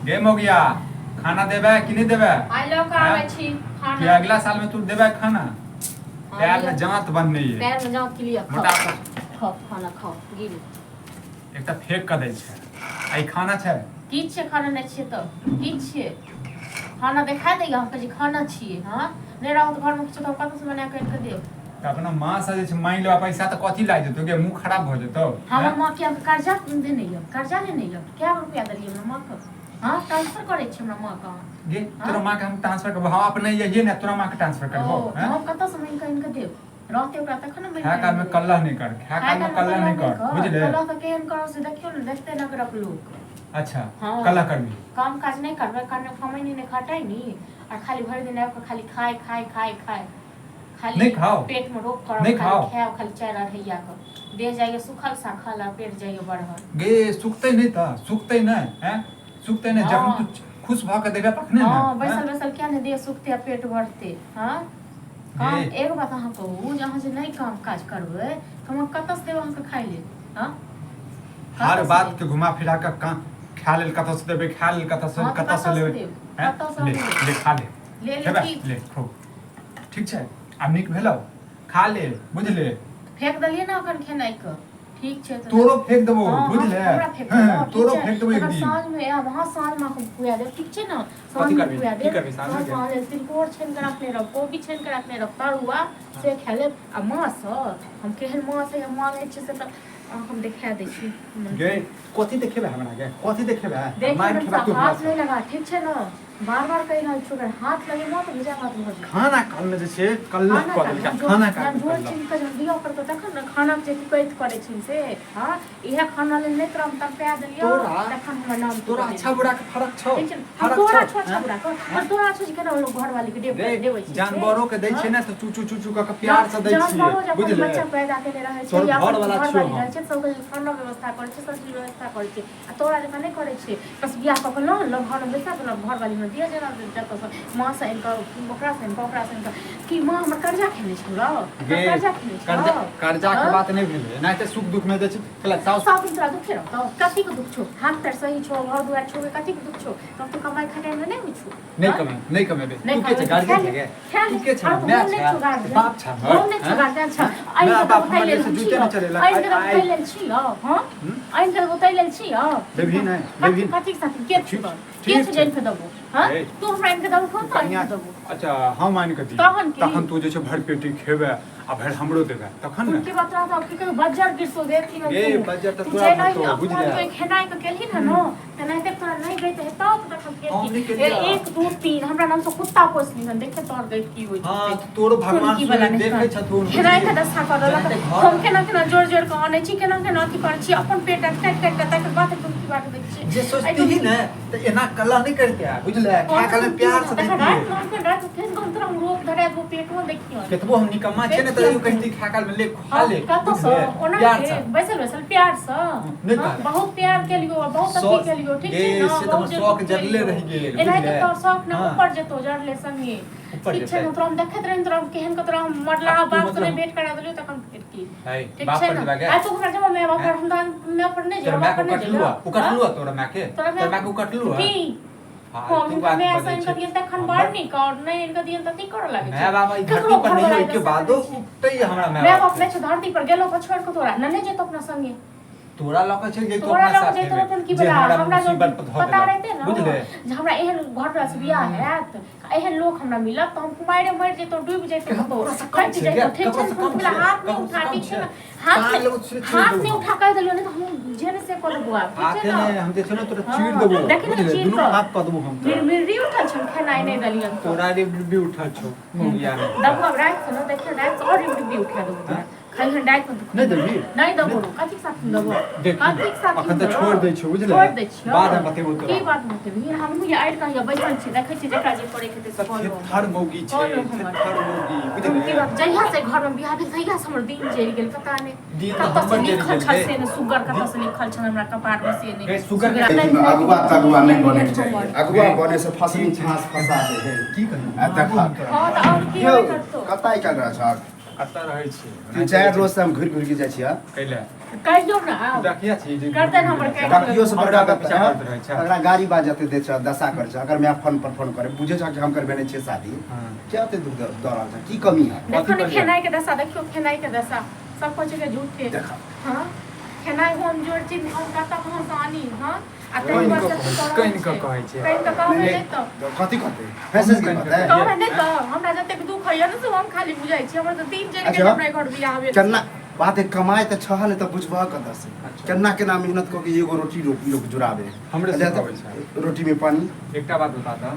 गे मोगिया, खाना देबै कि नहि देबै? आइ लऽ कऽ आबै छी कि खाना। अगला साल में तू देबै खाना? हाँ, पैर में लिअ। जांत बनने ये। पैर में जाँत के लिए खाओ। मोटा सा। खाओ खाना, खाओ गिरू। एकटा फेंक कऽ दै छै आ ई खाना छै। की छियै खाना? नहि छियै तऽ की छियै खाना? देखा दैया हम कहै छी खाना छियै। हँ, नहि रहत घरमे किछो तऽ हम कतऽसँ बना कऽ आनि कऽ देब? तऽ अपना माँ से जे छै मांगि लेबा पैसा तऽ कथी लागि जेतौ गे? मुँह खराब भऽ जेतौ। हमर हैं? माँ के अहाँके कर्जा देने यऽ? कर्जा लेने यऽ? कए गो रुपया देलियै हमरा माँ के? हँ, ट्रांसफर करै छी हमरा माँ के अहाँ? गे, तोरा माँ के हम ट्रांसफर करबो? हम अपने यही ने तोरा माँ के ट्रांसफर करबो? ओ, तऽ हैं? हम कतऽसँ मांगि कऽ आनि कऽ देब? रहतै ओकरा तखन ने मांगि खाय कऽ काल आनि में देब। कल्लह नहि कर, खाय खाय काल में कालमे कल्लह नहि कर, बुझले? कल्लह तऽ केहन करब से देखियौ ने, देखतै नगरक लोक। अच्छा। हँ। कल्लह करबी? काम काज नहि करबै, कने कमैनी नहि खटैनी आ खाली भरि दिन आबि कऽ खाली खाय खाय खाय खाय, खाली नहि खाउ। पेट में रोग करब। नहि खाली खाउ। खायब खाली चारि अढ़ैया के, देह जाइए सुखल साखल आ पेट जाइए बढ़ल। गे, सुखतै नहि तऽ सुखतै नहि, हैं? सुखतै नहि जखन हँ। तू खुश भऽ कऽ देबे तखने ने। हँ, बैसल हैं? बैसल किया नहि देह सुखतै आ पेट बढ़तै? हँ, काम गे। एगो बात अहाँ कहू जे अहाँ जे नहि काम काज करबै तऽ हम कतऽसँ देब अहाँके खाय लेल? हँ, हर कतऽसँ बात देब? के घुमा फिरा कऽ का खा लेल कतऽसँ देबै, खा लेल कतऽसँ? हँ, तऽ कतऽसँ कतऽसँ लेबै? देब? हैं? कतऽसँ ले। देब? ले, खा ले। ले ले। खेबै? की? ले, खो। ठीक छै, आब नीक भेलौ, खा ले, बुझले? फेक देलियै ने अखन खेनाइ के, ठीक छै तऽ तोरो फेक देबो। हँ, बुझले? हमरा फेक हँ, देबो, ठीक तोरो छै? फेक देबो एक तखन दिन। साँझमे आयब। हँ, साँझमे हम खुआ देब, ठीक छै ने? कथी साँझमे करबही? खुआ की देब। करबही साँझमे साँझमे गे? अहाँ लेल तिलकोर छानि कऽ रखने रहब, कोबी छानि कऽ रखने रहब, तरुआ से खा लेब। आ माँसँ हम केहन माँसँ हम माँगै छियै से तऽ अहाँके हम देखा दै छी। गे, कथी देखेबे हमरा? गे, कथी देखेबे? देख, मारि खेबा तू हमरा हाथ से। नहि लगा, ठीक छै ने? बार बार कहि रहल छियौ, अगर हाथ लगेबो तऽ भेजा बात भऽ जेतौ। खाना काल में जे छै कल्लह खाना कऽ काल देलकै। जोर खाना काल में जोर कल्लह। छीन कऽ जहन दिअ पड़तौ तखन ने खाना के जे तू कैत करै छीन से। हँ, इएह खाना लेल नहि तोरा हम तड़पा देलियौ। तखन हमर नाम तू तोरा बदलि अच्छा बुरा के फरक छौ? ठीक छै ने? हम फरक तोरा छौ? छौ अच्छा हैं? बुरा के, पर तोरा छौ जे केना लोक घरवाली के रे, देबै छै से? जानवरो के दै हँ? छियै ने तऽ चू चू चू चू कऽ के प्यार से दै जानवरो छियै। जे अपन बुझले? बच्चा पैदा केने रहै छै तोहर या अपन घरवाला छियौ घरवाली हम। रहै छै, सबके खाना व्यवस्था करै छै, सब चीज व्यवस्था करै छै, आ तोरा जकाँ नहि करै छै। बस बियाह कऽ कऽ लऽ अनलहुँ, घरमे बैसा देलहुँ, घरवाली हमरा दिअ जेना जतऽसँ माँसँ आनि कऽ, ओकरासँ आनि कऽ, ओकरासँ आनि कऽ। की माँ हमर कर्जा खेने छौ रौ? गे, कर्जा खेने छौ? कर्जा कर्जा के हँ? बात नहि भेलै, एनाहिते सुख दुख में जे छै कहलक साउस। सब दिन तोरा दुखे रहतौ? कथीके दुख छौ? हाथ पैर सही छौ, घर दुआर छौ, कथीके दुख छौ? तब तो कमाइ खटाइमे नहि होइ छौ। नहि हँ? कमे नहि कमेबै। नहि तू के छै? कमेबै, गार्जियन खा छै ले, गे? खा तू ले। के छै? आर माय हम नहि छै? छौ गार्जियन। बाप छै हमर? हम नहि छौ हैं? गार्जियन छै। हैं? आनि माय कऽ बाप देबो ताहि हमर लेल जे छै हम जुते छियौ। नहि चलेलक। आनि कऽ देबो आइ ताहि लेल छियौ। हँ, आनि कऽ देबो ताहि लेल छियौ। देबही नहि? देबही? कथी के साथ के ठीक छौ? के ठीक छौ छै। जे आनि कऽ देबो? हँ, ए, तू हमरा आनि कऽ देबो तऽ आनि कनिया कऽ देबो। अच्छा, हम आनि कऽ दियौ? तहन की? तखन तू जे छै भरि पेटी खेबै आ भरि हमरो देबै तखन ने। उनके बात रहता कि कहियो बज्जर गिरतो देख लियो। गे, तू बज्जर तऽ तू तोरा जेना ही भरतौ, अपमान बुझले? के खेनाइ के केलही ने न तेनाहिते तोरा नहि गैत हेतौ तऽ तखन फेर हम की? नहि ए, केलियै। एक दू तीन हमरा नाम से कुत्ता पोस लिहन, देखे तोहर गैत की होइ हँ, छै। तऽ तोरो भगवान चुनकी वाला सूर्य नहि देखै कर। छथुन, खेनाइ के बुझलिही? दशा कऽ देलक। जेनाहिते घर हम केना केना जोड़ जोड़ कऽ अनै छी, केना केना अथी करै छी, अपन पेट काटि काटि कऽ, तकर बाद टुनकी बाट दै छियै। जे एहि सोचती टुनकी ने तऽ एना कल्ला नहि करिते, बुझले? खाय काल में प्यार से तखन दैतियै। राति मे हम राति फेर हम तोरा रोग धरा देबो, पेटो देखियो। केतबो हम निकम्मा छियै ने तैयो कहती खाय काल में ले, खा ले। कतऽसँ बुझले? ओना प्यार के से बैसल बैसल प्यारसँ। नहि हँ, कहले। बहुत प्यार केलियो, बहुत अथी केलियो, ठीक गे, छै ने? से तऽ बहुत हमर जे शौक दुख जरले केलियो। रहि गेल, एनाहिते बुझले? तोहर शौक ने हँ। ऊपर जेतो जरले संगे। ऊपर ठीक छै जेतै। ने? तोरा हम देखैत रही, तोरा हम केहन के तोरा हम मरला आ तू बाप से मतलब नहि भेंट करा देलियो तखन फेर की? है, ठीक बाप छै पर ने? जेबा गे? आइ तू हमरा जमा my बाप पर, हम my पर नहि तोरा जेबो, माय बाप पर के नहि कटलू जेबो। आ ओ कटलू आ तोरा माय के? तोरा तोरा माय के कटलू आ की? हाँ, हम तू हुनका बात माय से बजै इनका छै। दियन तखन हमर बड़ नीक और नहि इनका दियन तऽ की करऽ लागै माय छै? बाप ई ककरो धरती पर घरवाला नहि होय के दशा बादो करै छै। उठतै हमरा माय माय बाप बाप नहि छौ धरती पर, गेलो पर छोड़ कऽ तोरा नने जेतो अपना संगे। तोरा लऽ कऽ चलि जैतौ तोरा अपना लग साथे जैतो मे, अपन की जे बला हमरा हमरा जब मुसीबत पर धऽ पता देलक, रहते ने बुझले? जे हमरा एहन घर पर से बियाह हैत, एहन लोक हमरा मिलत, तऽ हम कुमारे मरि जैतौ, डूबि जैतौ, ककरो कतौ से कम कटि छै जैतौ। गे? ठीक छै ककरो ने? से कम कोनो छै? हाथ नहि ककरो से उठा, कम ठीक छै छै? ने? हाथ कान नहि लगो से चीर हाथ देबो नहि हम। उठा कहि देलियौ, नहि तऽ हम जे ने से कऽ देबौ आब, ठीक हाथे छै ने? नहि, हम जे छै ने तोरा हँ, चीर देबो, देखी ने बुझले? चीर दुनू कऽ। हाथ कऽ देबो हम तोरा। मिरमिर्री उठल छल, खेनाइ नहि देलियन तऽ। तोरा रिबी उठल छौ मौगिया ने। देबो आब राति कऽ ने, देखियौ राति कऽ आओर रिबी उठा देबो तोरा। खैहन राति मे। नहि देबही? नहि देबो। कथी के साथ देबो? देख, कथी के साथ? अखन तऽ छोड़ि दै छियौ, बुझले? छोड़ि दै छियौ। बाद मे बतेबो तोरा। की बात बतेबही? हमहूँ ये आड़ि कऽ बैसल छी, देखै छी जकरा जे करै के हेतै से कऽ लो। थेथर मौगी छै। कऽ लो हमर। थेथर मौगी, की बुझले? बात, जहिया से घर में बियाह भेल तहिया से हमर दिन जरि गेल, पता नहि दिन तऽ कतऽ से हमर जरि लिखल गेल छल गे। से नहि, सुगर कतऽ से लिखल छल हमरा कपार में से नहि। गे, सुगर सुगरा- के- अगुआ तगुआ नहि बनैके चाही। अगुआ बने से फसली फांस फंसा दे है। की कही? आ देखा। हँ तऽ आओर की यौ, हेबे करतौ? कतऽ आइ काल्हि रहै छहक? कतऽ रहै छी? तीन चारि रोज से हम घुरि घुरि के जाइ छियै। कैले? कहियो ना आब। डाकिया छी जे गर्दन हमर काटि डाकियो से हमरा बड़का पीछा गप करैत रहै छै। अगला गाड़ी बाजते दे छ दशा कर छ अगर मैं फोन पर फोन करे बुझे छ कि हम करबे नहीं छे शादी हाँ। क्या ते दुख दऽ रहल छ की कमी है देखो ने कथी खेनाइ के दशा देखियो खेनाइ के दशा सब कहै छै कि झूठे देखा हाँ खेनाइ हम जोड़ चीज हम कतऽ कहाँ से आनी हाँ आ ताहि कहि पर कऽ से कहै- कहि कऽ कहै छै। कहि कऽ कहबै नहि तऽ तऽ कथी कहते मैसेज के कहि कऽ कहते कहबै नहि तऽ हमरा जतेक दुख होइए ने से हम खाली बुझै छी हमर तऽ दिन जरि गेल अच्छा। हमरा घर बियाह भेल केना बात है कमाए तऽ छह ने तऽ बुझबह कतऽ से अच्छा। केना केना मेहनत कऽ के एगो रोटी लोक जुड़ाबे हमरे अच्छा, सिखाबै छै। रोटी में पानी एकटा बात बता दऽ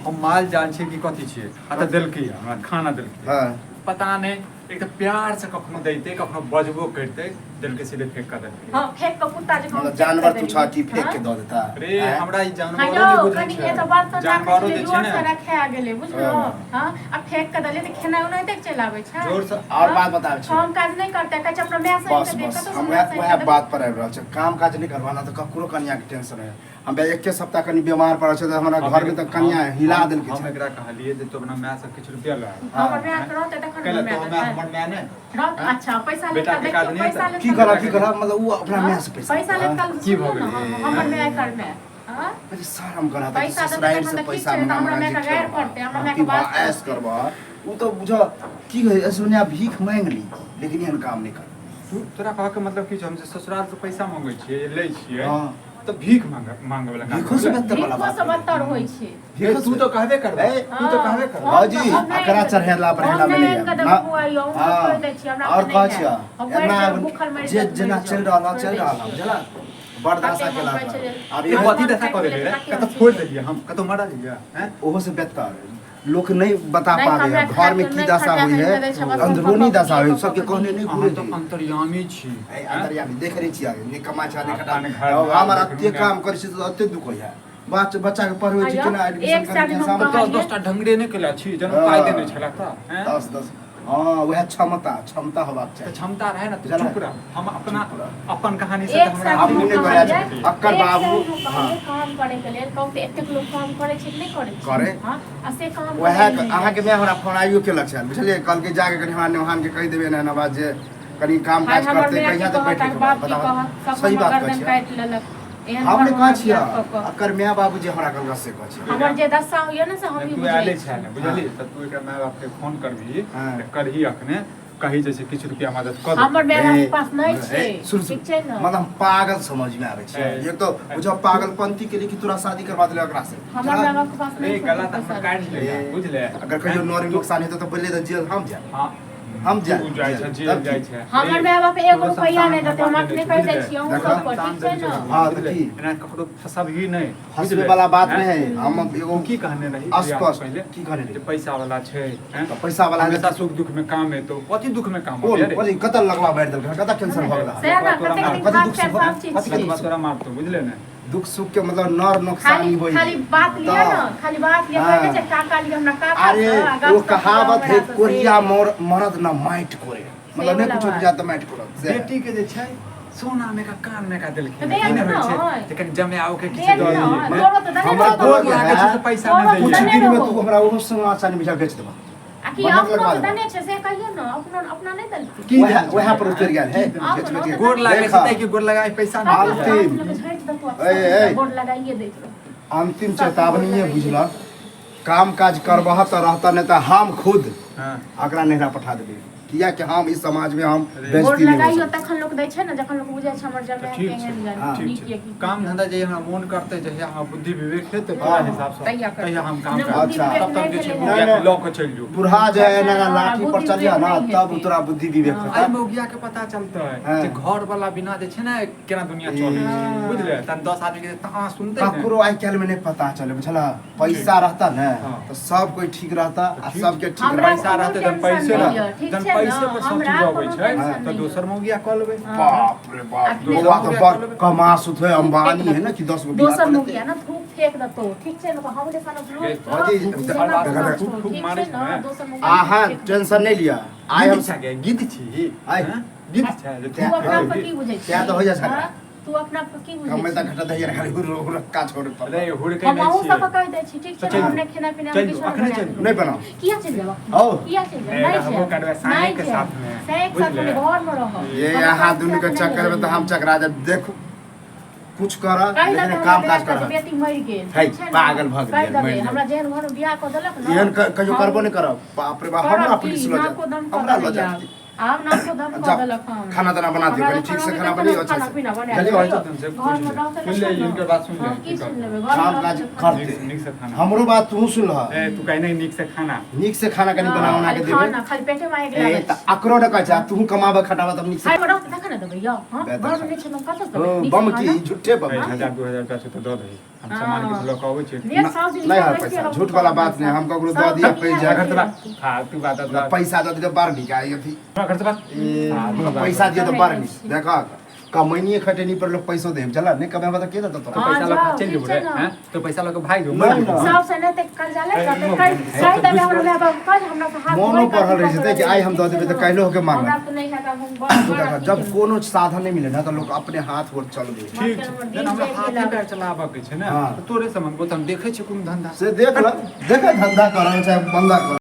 हम माल जाल छियै कि कथी छियै आ तऽ देलकै हमरा खाना देलकै हाँ पता नहि एक तऽ प्यार से कखनो दैते कखनो बजबो करिते देलकै सीधे फेंक कऽ देलकै हाँ फेंक कऽ कुत्ता जकाँ मतलब फेंक जानवर कऽ तू छह कि देलियै। फेंक के हाँ? दऽ देता अरे आँय? हमरा ई हाँ जानवरो यौ नहि बुझै कनि छै ए तऽ बर्तन राखै जानवरो छलियै जे छै जोर से ने रखा गेलै बुझलहुँ हाँ। हाँ आ फेंक कऽ देलियै तऽ खेनाइ ओनाहिते चलि आबै छै जोर से और बात बताबै छी हम काज नहि करतै कहै छै अपना माय से बस बस हम वएह वएह बात पर आबि रहल छै काम काज नहि करवाना तऽ ककरो कनिया के टेंशन है हम बे एके सप्ताह कनि बीमार पड़ल छै तऽ हमरा घर में तऽ कनिया हिला देलकै हम छै एकरा कहलियै जे तू अपना माय से किछु रुपया लऽ आ। हमर माय के रहतै तखन कैला हमर तो माय हमरा देतै। हमर माय नहि रहत अच्छा पैसा बेटा लेत के काज देखियौ नहि पैसा हेतै। लेत की करब की करब मतलब ओ अपना माय से पैसा पैसा लेत कल की भऽ सुनियौ ने गेलै? हमर माय कर माय हाँ? अरे शरम करा तऽ पैसा देतै ससुरारि तखन से तऽ ठीक पैसा छै, मंगा तऽ हमरा मंगा मायके के गैर पड़तै, हमरा मायके की बा बात ऐश करबह ओ तऽ बुझ की होइ ऐसोनिया भीख मांगि ली लेकिन एहन काम नहि कर तू तोरा कहऽ के मतलब की छौ हम जे ससुराल से पैसा मंगै छियै लै छियै हाँ। तऽ भीख मांगे मांगे वाला काम भीखो से भेलै। बेहतर वाला भीखो बात से बदतर होइ छै ए, तू तऽ कहबे करबे ए, तू तऽ कहबे करबे भाउजी, अकरा चढ़ेला बढ़ेला में नहीं आएब। ना। हाँ। और कहै छियै एना जे जेना चलि रहल है चलि रहल है बुझला बर्दाश्त कते केला हम कहै छै जे- आब ये एगो कथी दशा कऽ देले रे कतऽ फोड़ि देलियै हम कतौ मरल हियै हैं ओहो से बेहतर लोक नहीं बता नहीं, पाबे है हमरा घर में खर्चा की नहीं, दशा खर्चा हुई नहीं है करै छै, बस अंदरूनी हम दशा हुई कऽ सबके कऽ कहने नहीं अहाँ घूरे तऽ अंतर्यामी छी ए, अंतर्यामी देख रहे छी आगे नहीं कमा छै नहीं खटा अपन घर हमर देखलहुँ एते ने। काम करै छी तऽ एते दुख होइया बच्चा बच्चा के पढ़बै छी आइयो, केना एडमिशन एक साल करै हम छी दस दस टा ढंगरे नहि केला छी जन हाँ। पाइ देने छला तऽ हैं? दस दस हाँ वएह क्षमता क्षमता होबाक तऽ चाही क्षमता रहै ने तऽ बुझल चुप रह हम अपना चुप रह। अपन कहानी से तऽ एक हमरा साल आब हम नहि कहलियै, कहै छै, अक्कर एक बाबू, साल हम कहलियै हाँ। काम करे के लेल कहू तऽ एतेक लोक काम करै छै कि नहि करै छै करे। हाँ, आ से काम वएह करै नहि अहाँके माय हमरा फोन आइयो केलक छल बुझलियै कहलकै जाके कनि हमरा नेहान के कहि देबै एना एना बात जे कनि काम हाय काज हमर करतै माय कहिया की तऽ कहत बैठ अहाँके के बाप की बताउ कहत सब सही हमर बात कहै गर्दन छियै काटि लेलक एहन हम नहि घर कहै मे छियै बियाह कऽ कऽ। अकर माय बाबू जे हमरा कहलक से कहै छियै हमर जे दशा होइए ने से हमही तू बुझै आयले छी छै ने बुझली तऽ तू एकरा माय बाप के फोन करबही हाँ। तऽ करही अखने कही जे छै किछु रुपया मदद कऽ देतौ। हमर माय बाप के पास नहि छै ए, सुन सुन ठीक छै ने मतलब हम पागल समझ में आबै छै ए। एक तो बुझो पागलपंती के लिए कि तोरा शादी करवा देले ओकरा से हमर माय बाप के पास रे नहि छै गला तऽ पैसा। हमर काटि लेगा ए, बुझले अगर कहियो नौरी नुकसान हेतौ तऽ बोलले तऽ जेल हम जायब हाँ हम जायब तू जाइ छै जेल तब जाइ की? छै हमर माय बाप एगो रुपैआ नहि देतै हम अखने कहि दै छियै अहूँ देखा। सब पर ठीक छै ने हाँ, तऽ की? एना ककरो फंसबही नहि फंसबे वाला बात नहि है हम एगो तू की कहने रही स्पष्ट पहिले की कहने रही जे पैसा वाला छै हैं? तऽ पैसा वाला हमेशा सुख दुख में काम एतो कथी दुख में काम कोन आबै रे कोन कतऽ लगवा मारि देलकै कतऽ कैंसर भऽ गेला सएह ने तोरा कतेक मार- दिन कथी हाथ दुख पैर सुख सब चीज कथी छै कथी तोरा मारतो बुझले ने दुख सुख के मतलब नर नुकसान खाली होई खाली बात लिअ तऽ- ने खाली बात लिअ हाँ। कहै छै काका लिअ हमरा काका अरे सँ, आ वो गप सप लिअ कहावत है हमरा सँ, से। कोरिया मोर मरद न माटि कोरे मतलब वाला नहि कुछो बात। बुझात तऽ माटि कोरत से बेटी के जे छै सोना में का कान में का देलखिन तऽ देल ई नहि होइ छै नहि। जे कनि जमे आओ के किछु देल दऽ नहि, दियै तोरो तऽ देने हमरा रहतौ। गोर गोर लागै छै तऽ पैसा नहि तोरो दैए कुछ देने दिन में रहौ। तू हमरा ओहो सोना चानी बुझा बेच देबा आ कि बंधक अपनो लगवा तऽ देबा। देने छै से कहियौ ने अपनो अपना नहि देलखिन की वएह देने छै? वएह पर उतरि गेल है की देने बेच बेच के। गोर लागै छै देखा, तै कि गोर लगाए पैसा नहि दैए। अंतिम। झड़ि देतौ ए, ए। गोर लगाइए दैत रहौ अंतिम चेतावनी बुझलक काम काज करबह तऽ रहतह नहि तऽ हम खुद हाँ अकरा नैहरा पठा देबै किया कि हम इस समाज में हम अरे। गोर बेइज्जती नहीं हो लगाइयो सकते। तखन लोक दै छै ने जखन लोक बुझै छै हमर तऽ जमाय ठीक छै केहन जानी हाँ। ठीक नीक छै ये की काम धंधा जे हमरा मोन करतै जहिया हमरा बुद्धि विवेक हेतै तोरा हाँ। हिसाबसँ तहिया करतै। तहिया हम काम नहि, करबै बुद्धि अच्छा। विवेक तब तक नहि जे छै भेलै मौगिया नहि, के लऽ कऽ चलि जो बूढ़ा जे एना हाँ, लाठी पर बुद्धि चलिया विवेक ना नहि तब हेतै। तोरा बुद्धि विवेक हाँ। आइ होता मौगिया के पता चलतै हाँ। जे घर वाला बिना जे छै ने केना दुनिया चलै छै हाँ। बुझले तहन 10 आदमी के तऽ सुनतै ने ककरो आइ काल्हि में नहीं पता चले बुझला पैसा रहता ने हाँ। तो सब कोई ठीक रहता आ ठीक। सबके ठीक हमरा रहता पैसा कोनो रहतै तहन टेंशन पैसे नहि रहतै यऽ, ठीक जहन छै ने? पैसे पर सब हमरा चीज अबै कोनो छै टेंशन तऽ नहि दोसर मौगिया कऽ लेबै हाँ। बाप रे बाप अपने बौआ तो दोसर बड़ कमा सुत है अंबानी है ना कि 10 गो बियाह दोसर कर लेतै। मौगिया ना थूक फेंक देतौ ठीक छै ने हमरे सनक लोक भौजी, जेना देखा, तेना देखा, छौ, खूब ठीक मारै छै छै ने ने। दोसर मौगिया अहाँ थूक फेंक टेंशन नहीं लिया आइ हम गिद्ध छै गे, गिद्ध छी आइ। हैं? गिद्ध छै जे तू अपना थूक पर की बुझै छी तें तऽ होइ जाइ छै। हाँ? तू अपना पर की बुझै कमे छी तऽ घटत है खाली हुर हुर का छोड़ पर अरे हुड़कै हम नहि अहूँ छियै सबके कहि दै छी ठीक छै तऽ ने चलि हमने खेना पीना चलि किछु अखने नहि चलि नहीं बनाओ किया चलि जाब आओ। किया चलि जाब ए, नहि रहबो जायब करबै साँझे नहि के जायब साथमे। सैक साथ बुझले? घर में रहब। ये हम यहाँ पैसा दुनू के नहि चक्कर में तो हम चकरा जाब। देखू कुछ कर, कहि लेकिन देबै काम हमरा काज बेटा कर। के बेटी मरि गेल। है, छै ने? पागल भऽ गेलै, कहि देबै, मरि गेल। हमरा जेहन घर में बियाह कऽ देलक ने, एहन कहियो हम करबो नहि करब। बाप रे बाप, करब हमरा की? पुलिस लऽ नाको दम जायत, कऽ हमरा लऽ देलक जायत। आब नाको दम कऽ जाओ, देलक हम। खाना ताना बना दियौ, हमरा कनि ठीक से खाना खाना बना बनियौ, अच्छा खाना से। पीना बना जल्दी दियौ। हो जेतै, घर में रहतै सुन ले, तखन ने। हिनकर बात सुन ले, हँ, की की सुन लेबै? घर में काम रहतै काज तखन ने। करते। नीक से खाना। हमरो बात तू सुन लह। ए तू कहीं नहीं नीक से खाना। नीक से खाना कनि बना हँ, उना के खाली देबै। खाना, खाली पेटे में आगि ए लागल तऽ छै। अकरो ने कहै छै, आ तू कमाबऽ खटाबऽ तब नीक से खाइ में रहतै तखन ने देबै यौ। हँ, बेहतर घर में नहि छै तऽ हम कतऽ से ओ, देबै? नीक से बम की खाना? झूठे बम। 1000 2000 रुपया छै तऽ दऽ दही, हम सामान किछु लऽ कऽ अबै छी। देख, साउस जी नहीं है बैठिए पैसा, रहू, झूठ वाला बात नहीं, हम ककरो दऽ दिया साउस जी पैसा। घर से बात फालतू बात ना पैसा दऽ दिया बड़ नीक आई अथी। घर से बात ए, फालतू बात। पैसा दिया तऽ बड़ नीक। छै। देख, कमैनी खटैनी पर लोग पैसो दे चला नहीं कमेबा तऽ के देतौ तोरा? हाँ, पैसा लऽ कऽ जाओ, चलि ठीक जेबो छै रे ने। हैं तो पैसा लऽ कऽ भागि जेबो नहीं, मरि जेबो। नहीं। सब से नहि तऽ कर्जा ले ए, कऽ मोन- कहि ए, कहि देबै तऽ हमरा माय बाप कहि हमरा से हाथ मोनो जोड़ि कऽ पढ़ल रहै छै तऽ कि आइ हम दऽ देबै तऽ काल्हिो होके मांगत। हमरा तऽ नहि हैत आब हम बड़ तो बड़ देख, अथी जब केलहुँ। कोनो साधन नहीं मिले ना तो लोग अपने हाथ गोर चलबे। ठीक छै, जेना हमरा हाथे पैर चलाबऽ के छै ने हाँ। तऽ तोरे से मंगबो तऽ हम देखै छियै कोनो धंधा से देख ल, देख धंधा कर चाहे बंदा कर।